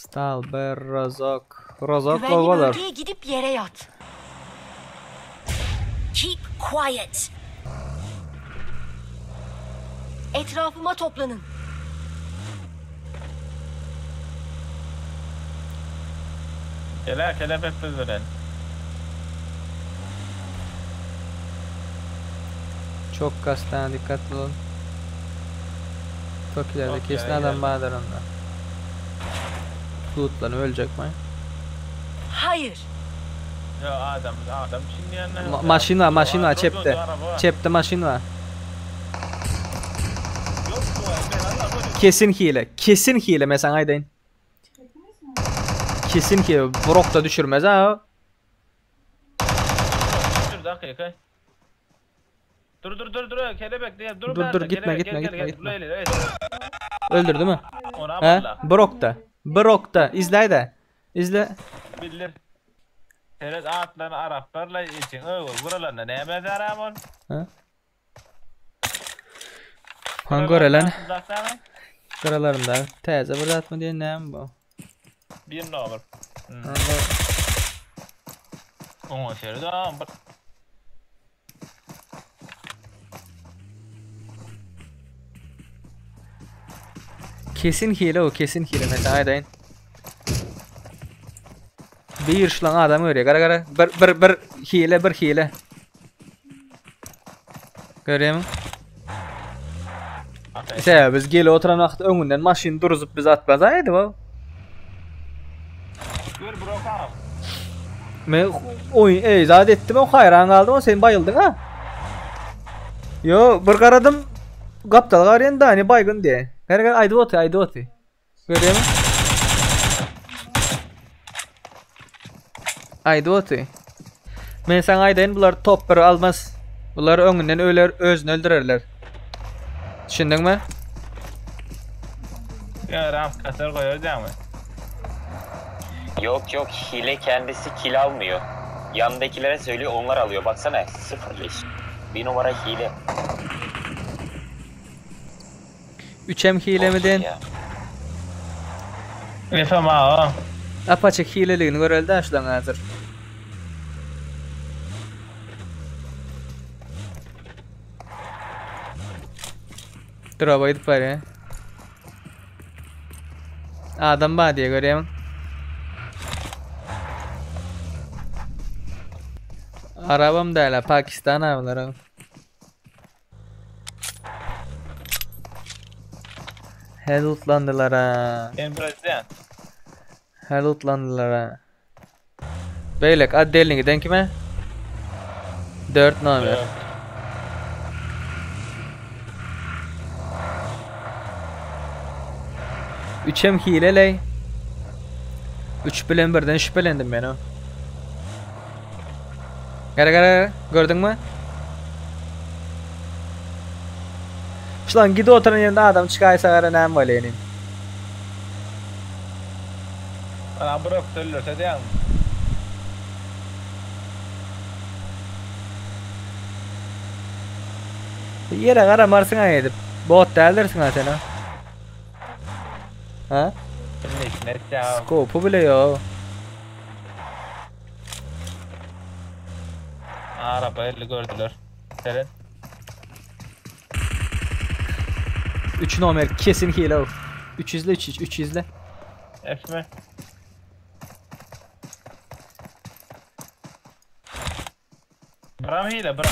Stalber, Rozok. Rozok Güvenli gowy bolar. bölgeye gidip yere yat. Keep quiet. Etrafıma toplanın. Gel kelebek bilen. Çok kastana dikkatli olun. Çok ileride Çok kesin ya, adam ileride. vardır onda. Lootlanı ölecek mi? Hayır. Ya adam adam şimdi yanına. Ma maşin var, maşin var çepte. Çepte maşin var. Yok bu ben Allah korusun. Kesin hile. Kesin hile mesela aydın. Kesin hile. Brok da düşürmez ha. Dur dakika. Dur dur dur dur kelebek diye dur Dur, ben dur, de, gitme, kelebek, gitme, gel, gitme, gel, gitme. Gel, gel, Öldürdü mü? Ona He? valla. Brok da. Brok da. İzle de. İzle. Bilir. Seret atlarını Araplarla için öyle buralarında ne mezar amon? Ha? Hangi lan? Kıralarında. Täze bir zat mı diye ne bu? Bir numara. Hmm. Hangi- Ona seret am. Kesin hile o kesin hile mesela aydayın. Bir şulan adam görüyor. Gara gara. Bir bir bir hile bir hile. Görüyor musun? Şey biz gele oturan vaqt öňünden maşyn duruzup biz atmaz aydı bu. Gör brokam. Men oyun ey zat ettim o hayran kaldım o sen bayıldın ha. Yo bir garadım gaptal garyan da hani baygın diye. Gara gara aydı otu aydı otu. Görüyor musun? Aydı otu. Men sana aydayın bular top bir almaz. Bular öňünden öler özünü öldürerler. Düşündün mü? Ya ramp kasar koyacağım mı? Yok yok hile kendisi kill almıyor. Yanındakilere söylüyor onlar alıyor. Baksana 0-5. Bir numara hile. 3M hile mi Olsun den? ya. Efem ha. Apaçık hileligini görelde aşılan hazır. Dur gidip var ya. Adam var diye görüyorum. Arabam da hele Pakistan abiler. He lootlandılar ha. Ben Brezilya. He lootlandılar ha. Beylek ad delini giden kime? 4 nomer. Üçem hile ley. 3 bilen birden şüphelendim ben o. Gara gara gördün mü? Şulan gidi oturan yerinde adam çıkaysa gara näme bolýar Bana brok söylürse diyen. Yere garamarsın ha edip. Bot däldirsin ha sen ha. Ha? Ne ne ya. Scope'u bile yok. Araba elli gördüler. Seret. 3 nomer kesin hile o. 3 izle 3 3 izle. F mi? Bram hile bram.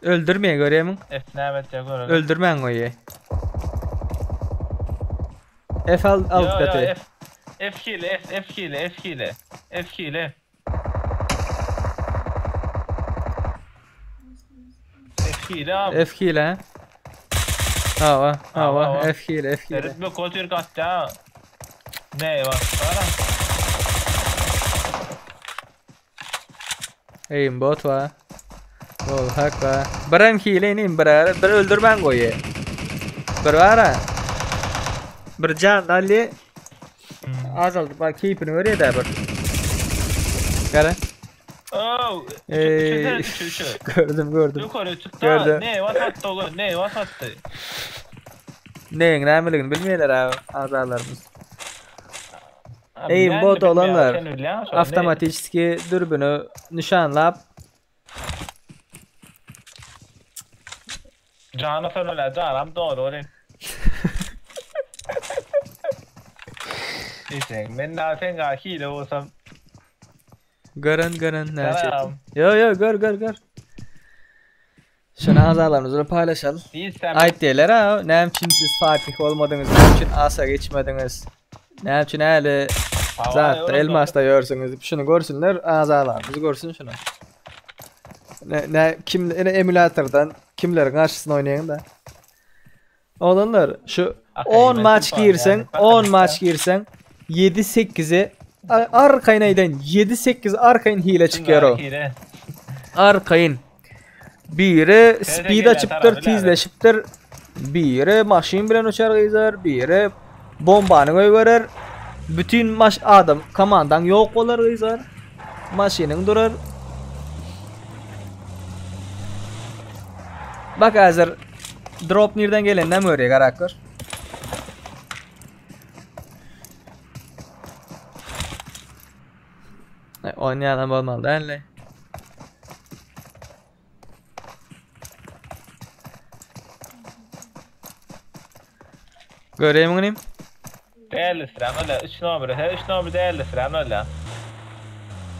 Öldürmeye görüyor musun? F ne evet ya görelim. Öldürmen koyu. F al al Yo, yo, katı. F F hile F F hile F hile. F hile. F hile abi. F hile ha. Hava hava Hava. F hile F hile. Seret bir kotur katta. Ne var? Para. Aim bot var. Bol hak var. Birim hile inim bir bir öldürmen koyu. Bir var ha. Bir can Ali azaldı. Bak keyfini veriyor da bir. Kara. Oh. Ey. Şu şu. Gördüm gördüm. Yukarı çıktı. Gördüm. Ne vasattı oğlum? Ne vasattı? Neýiň nämeligini bilmeýärler abi agzalarymyz. Eý bot olanlar awtomatiçeski dürbüni nişanlap Jana sönele janam dogry welin. Diýseň, men daha sen ga hile bolsam. Gören gören näçe. Yo yo gör gör gör. Şuny agzalarymyz bilen paýlaşaly. Aýt diýerler ha, näme üçin siz Fatih bolmadyňyz, näme üçin Asa geçmediňiz? Näme üçin äli zatda elmasda ýörsüňiz diýip şuny görsünler, agzalarymyz görsün şuny. Ne, ne kim ene emulatordan kimleriň garşysyna oýnaýaň da. Oglanlar şu 10 maç girseň, 10 maç girseň 7-8-i arkaýyn aýdaýyn 7-8 arkaýyn hile çykýar o. Arkaýyn. Biri speed açypdyr, tizleşipdir. Biri maşyn bilen uçar gyzar, biri bombany goýberer. Bütün maş adam komandaň ýok bolar gyzar. Maşynyň durar. Bak häzir drop nirden geleninem görýär garak gör. E, oýnaýan bolmaly däl. Göreyim inim. Däli sürem öyle. 3 nomeri. He 3 nomeri däli sürem öyle.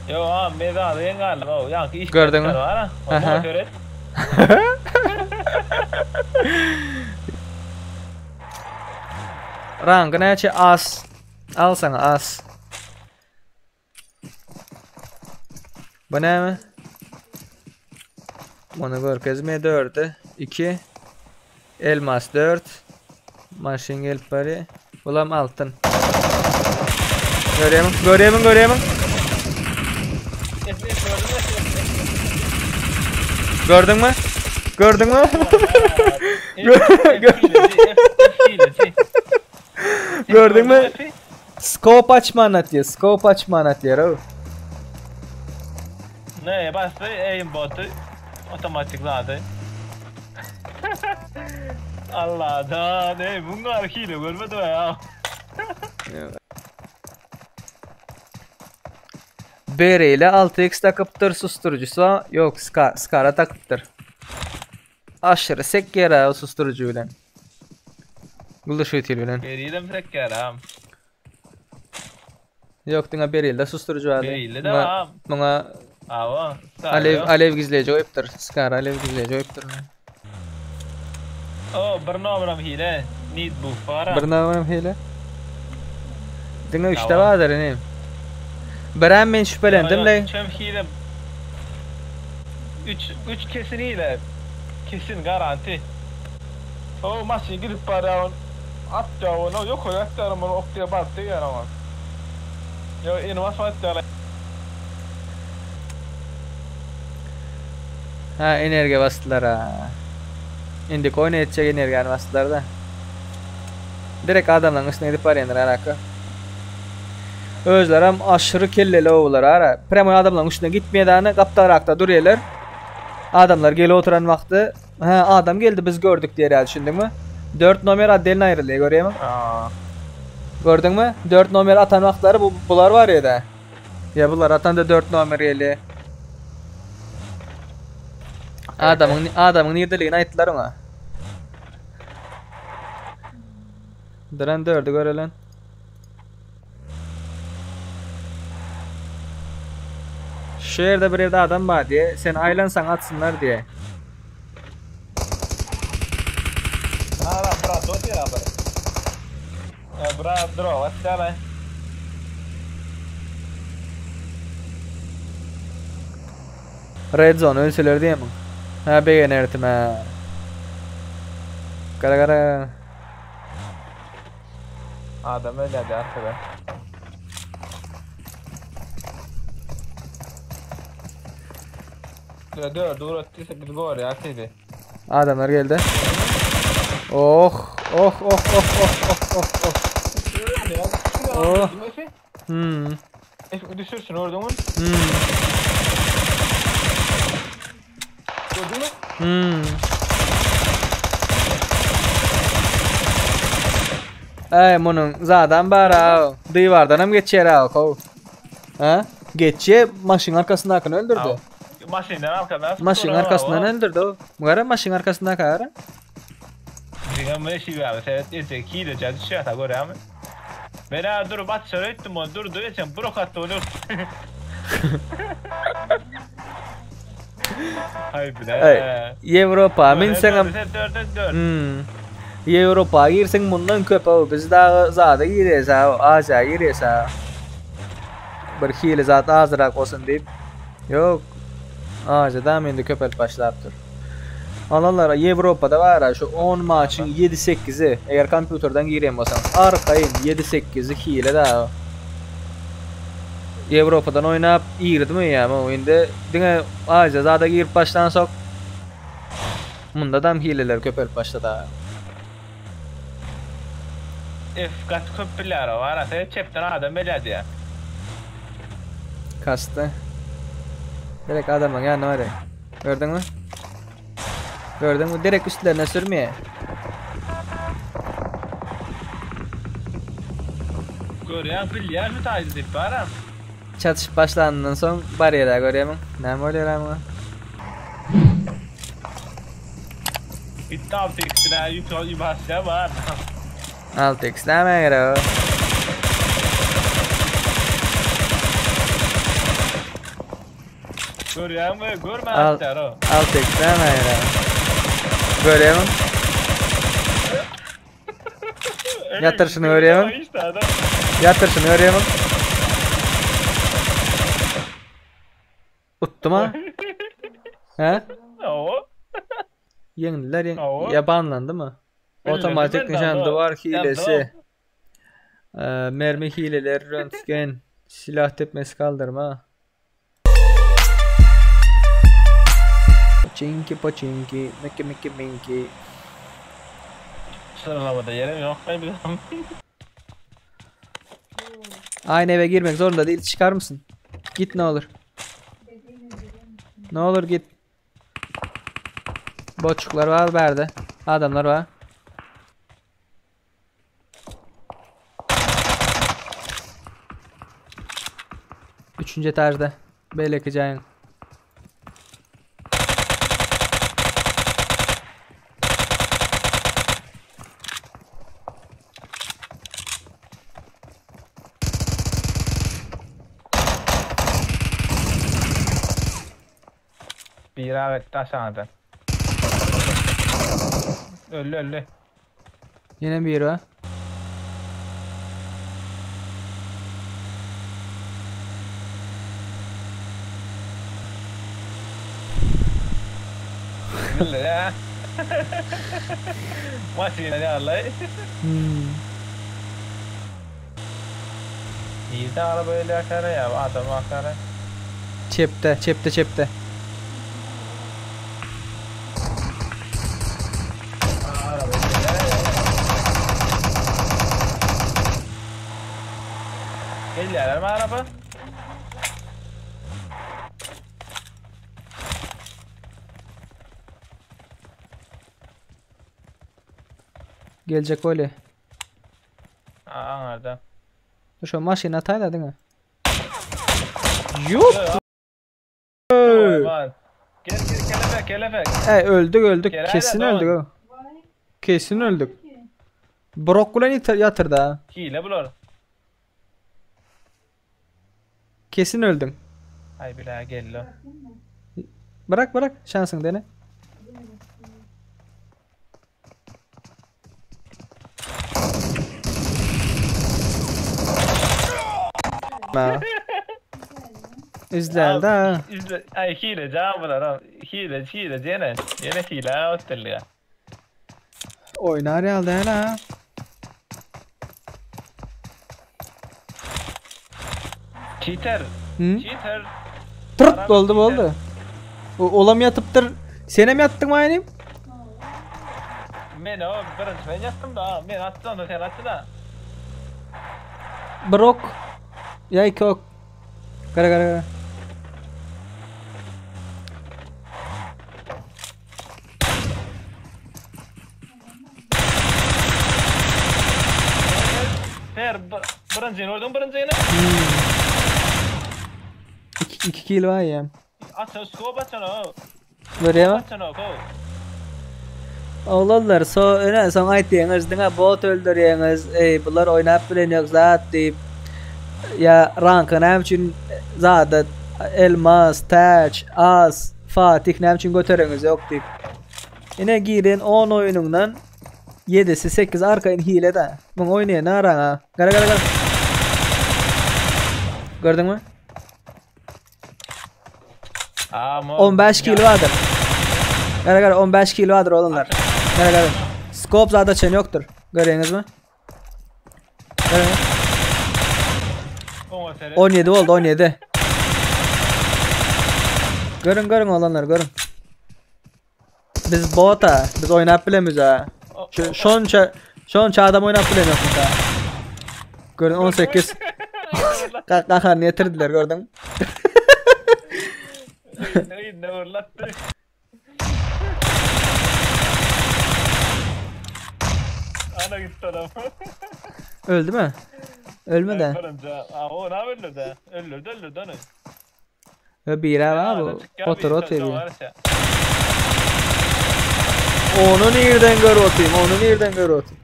Yo a mezar ýeň galdym o. Ýaňky iş. Gördüňmi? Aha. Aha. Rangy näçe as? Al sana as. Bu näme? Bunu görkezme 4'e 2 Elmas 4 Maşyn gelip bari. Bulam altyn. Görýämiň? Görýämiň? Görýämiň? Gördüňmi? Gördüňmi? Gördüňmi? Scope açman atýar, scope açman atýar. o. Ne bastı aim botu otomatik zaten. Allah da ne bunlar hile görmedi ya. BR ile 6x takypdyr susturucusy yok ska, skara takypdyr. Aşırı sek ýere o susturucu bilen. Guluşutil bilen. Beriyle tek yaram. Yok diňe berilde susturucu vardı. Berilde de Muňa- var. Muňa Ava. alev alev gizleyici goýupdyr. Skara alev gizleyici goýupdyr. O bir nomeram hile. Need bu para. Bir nowam hile. Diňe 3'te Tamam. bardyr inim. Birem men şüphelendim le. Çem hile. 3 3 kesin hile. Kesin garanti. O maçı girip para at ya onu yok o atlarım onu ok diye battı ya ama. Ya inanılmaz atlar. Ha energiýa basdylar ha. Indi coin etjek energiýany basdylar da. Direkt adamlaryň üstüne gidip barýanlar alaka. Özlerem aşırı kelleli owlar ara. Premo adamlaryň üstüne gitmeýän gapdarakda durýarlar. Adamlar gelip oturan wagty, ha adam geldi biz gördük diýer düşündiňmi? 4 nomer addelin aýrylýar görýärmi? Aa. Gördüňmi? 4 nomer atan wagtlary bu bular var ya da. Ya bular atan da 4 nomer geldi. Adamyň adamyň nirdeligini aýtdylar oňa. Duran 4'ü görelen. Şu yerde bir evde adam var diye. Sen aylansan atsınlar diye. Ara bra dot ya bra. Ya bra dro atlar. Red zone ölseler diye mi? Ha beğenerdim ha. Kara kara. Adam öyle de arkada. Dur dur dur attıysa biz gol ya seni. Adamlar geldi. Oh, oh, oh, oh, oh, oh, oh, oh. Oh. Efe düşürsün orada mı? Gördün mü? Äý, munuň zadam bar-a, diwardanam geçýär-ä, how. Ha? Geçýär, maşynyň arkasyndakyny öldürdi. Maşynyň arkasyndan. Maşynyň arkasyndan öldürdi. Gara maşynyň arkasyndaky gara. Diňe men şiwämi seret etse hileje düşýär ta görýämi? Men a durup atşar öýtdüm ony durdy geçen bir ok atdy ony. Hay bile. Ýewropa minseňem. Hmm. Ýewropa girseň mundan köp o biz dagy zada girýäs ha, Aziýa girýäs ha. Bir hili zat azrak bolsun diýip. Ýok. Aziýada indi köpelip başlapdyr. Alanlar Ýewropada bar şu 10 maçyň 7-8-i eger kompýuterden girýän bolsaň arkaýyn 7-8-i hile da. Ýewropadan oýnap irdim öýýäm o indi diňe Aziýa zada girip başlansoň mundadam hileler köpelip başlady. F gaty köp bilýär o arasy çepden adam gelýär diýýär. Kastı. Direkt adamyň ýanyna barýar. Gördüňmi? Gördüňmi? Direkt üstlerine sürmeýär. Görýän bilýär şu taýda diýip baram. Çatyşyp başlanyndan soň barýar görýärmiň? Näme bolýar muňa? Bitti 6x ne yük basýar bar. 6x näme gerek? Görýäňmi? Görme atýar o. 6x näme gerek? Görýärmiň? Ýatyr şuny görýärmiň? Ýatyr şuny görýärmiň? Utdum ha? He? Hawa. Ýeňdiler ýeň. Ýa banlandymy? Otomatik nişan duvar hilesi. Mermi hileleri röntgen. Silah tepmesi kaldırma. Poçinki poçinki miki miki minki. Sıralamada yerim yok ben bilmem. Aynı eve girmek zorunda değil. Çıkar mısın? Git ne olur. Ne olur git. Boçuklar var berde. Adamlar var. Üçüncü etajda. Beýleki jaýyň. Bir evet aşağıda. Öldü öldü. Ýene biri bar. Bildi ya. Maşyna ýarlay. Hmm. Nirde araba öyle akara ya adam akara. Çepde, çepde, çepde. Araba öyle. Gelýärler mi araba? Geljek bolýar. Aa, aňarda. Şu maşyna taýla diňe. Ýok. Var. Gel gel kelebek kelebek. Ey öldük öldük. Gel, Kesin haydi, öldük. o. Kesin öldük. Brok bilen yatırdı ha. Hile bular. Kesin öldün. Ay bile gel lo. Bırak bırak şansın dene. Ha. İzlerdi ha. İzle. Ay hile can bular. ha. Hile hile yine. Yine hile otdurlar ya. Oynar ya ha. Cheater. Hı? Cheater. Tırt oldu bu oldu. O, olam yatıptır. Senem yattın mı aynı? Men o birinci ben yattım da. Men attım da sen attın da. Brok. Ya iki ok. Gara gara gara. Her birinjini gördüň birinjini? 2 2 kill var ya. Açan skop açan o. Görýärmi? Açan o. Go. Oglanlar so öne soň aýtýaňyz diňe bot öldürýäňiz eý bular oýnap bilen ýok zat diýip ýa ranka näme üçin zada elmas täç as fatih näme üçin götereňiz ýok diýip ine giren 10 oýnuňdan 7-si 8 arkaýyn hile da muň oýnaýan araňa gara gara gara gördüňmi 15 kilo vardır. Gara gara 15 kilo vardır olanlar. Gara gara. Scope zaten çen yoktur. Görüyorsunuz mu? Görüyorsunuz. 17 oldu 17. Görün görün olanlar görün. Biz bota, biz oynap bilemiz ha. Şu şonça şonça adam oynap bilemiz ha. Görün 18. Kakarını getirdiler gördün. Ne vurlattı? Ana gitti adam. Öldü mü? Ölme de. Aa, o ne öldürdü? Öldürdü öldürdü onu. Ve bir var bu. Otur otur. Onu nereden gör otayım? Onu nereden gör otayım?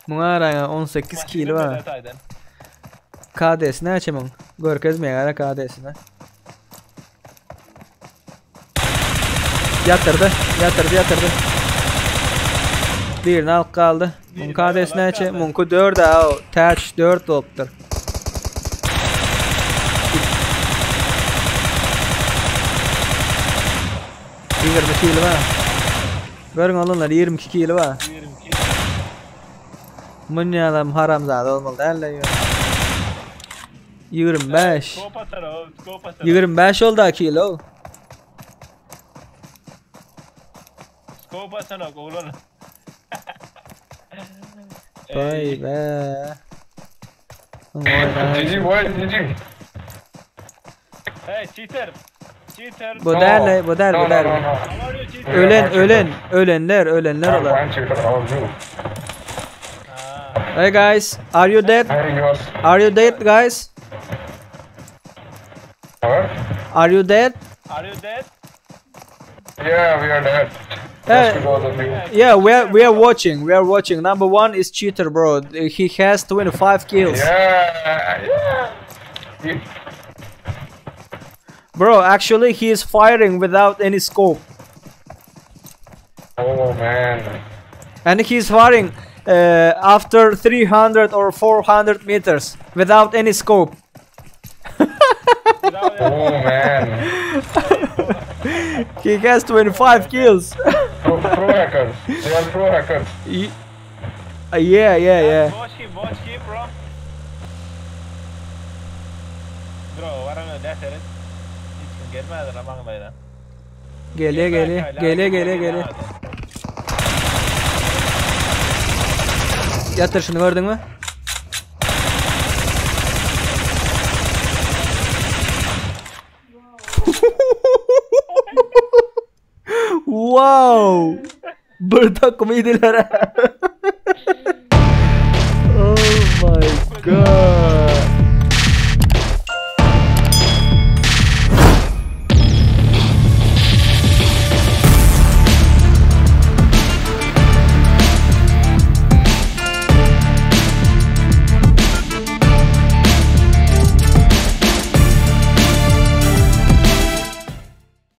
Muňa araňa 18 kilo var. KD'si näçe muň? Görkezmeýär ara KD'sini. Yatırdı, yatırdı, yatırdı. Birini alıp kaldı. Muň KD'si näçe? Muňky 4 ha, o. Täç 4 bolupdyr. 20 kilo var. Görün olanlar 22 kilo var. 22. Munyalam haramzada olmaly däl ya. 25. Skop atar o, skop atar. 25 oldu kilo. Skop atar o, oğlan. Vay be. GG boys, GG. Hey cheater. Cheater. Bu däl, bu däl, No, bu no, däl. no, no. How are you cheater? Ölen, ölen, ölenler, ölenler I'm olar. fine, cheater. How are you? Ha. Hey guys, are you dead? Hey, yours. Are you dead guys? What? Are you dead? Are you dead? Yeah, we are dead. Hey. Just because of you. Yeah, we are we are watching. We are watching. Number one is cheater, bro. He has 25 kills. Yeah, yeah. You, Bro, actually he is firing without any scope. oh man. And he's firing after 300 or 400 meters without any scope. Oh man. He has 25 kills. Pro, pro hackers. They are pro hackers. Yeah, yeah, yeah. Watch him, watch him bro. Bro, varamıyor derseniz. Hiç kim gelmedi lan maňlaýna. Geliyor, geliyor, geliyor, geliyor, geliyor. Yatır şunu gördün mü? Wow! Bir takım idiler.